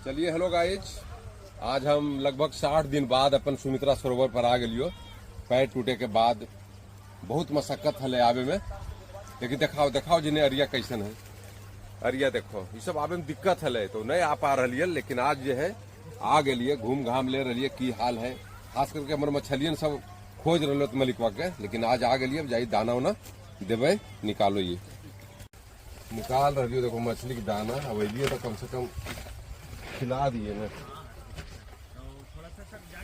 चलिए हेलो गाइज, आज हम लगभग 60 दिन बाद अपन सुमित्रा सरोवर पर आ गेलियो। पैर टूटे के बाद बहुत मशक्कत हले आवे में, लेकिन देखाओ देखाओ जिन्हें अरिया कैसन है। अरिया देखो, ये सब आवे में दिक्कत हले तो नहीं आ पा रही है, लेकिन आज जो है आ गेलिए, घूम घाम ले रही है की हाल है। खास करके हमारे मछलियन सब खोज रहे तो मलिकवा के, लेकिन आज आ गेलिए। जाई दाना उना देवे, निकालो, ये निकाल रही हो देखो मछली के दाना। अब अलिए तो कम से कम खिला दिए ना,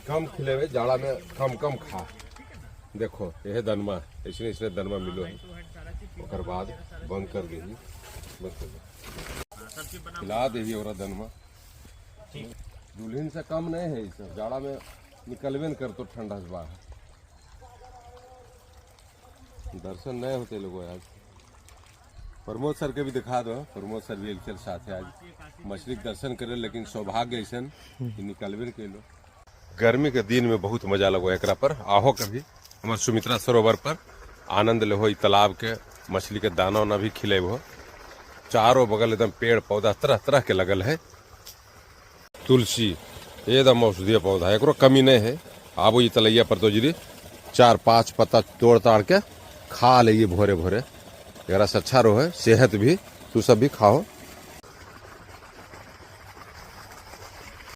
कम खिलेवे, जाड़ा में कम कम खा। देखो यह दनमा, ऐसने ऐसने दनमा मिलो है। ओकर बाद बंद कर दही, बंद कर दे, खिला दही और दनमा। दुल्हन से कम नहीं है ये सब, जाड़ा में निकलबे न कर तो ठंडा से बाहर दर्शन नहीं होते लोगों। आज प्रमोद सर के भी दिखा दो, प्रमोद सर भी चल साथ है। आज मछली के दर्शन करे, लेकिन सौभाग्य ऐसा निकलबे न कैलो। गर्मी के दिन में बहुत मजा लगो एकरा पर। आहो कभी हमार सुमित्रा सरोवर पर, आनंद लेहो ई तालाब के, मछली के दाना उना भी खिलेबो। चारों बगल एकदम पेड़ पौधा तरह तरह के लगल है। तुलसी एकदम औषधीय पौधा है, एकरो कमी नहीं है। आबो ई तलैया पर तो जी 4-5 पत्ता तोड़ ताड़ के खा ले भोरे भोरे, एकरा से अच्छा रहो है सेहत भी। तू सब भी खाओ।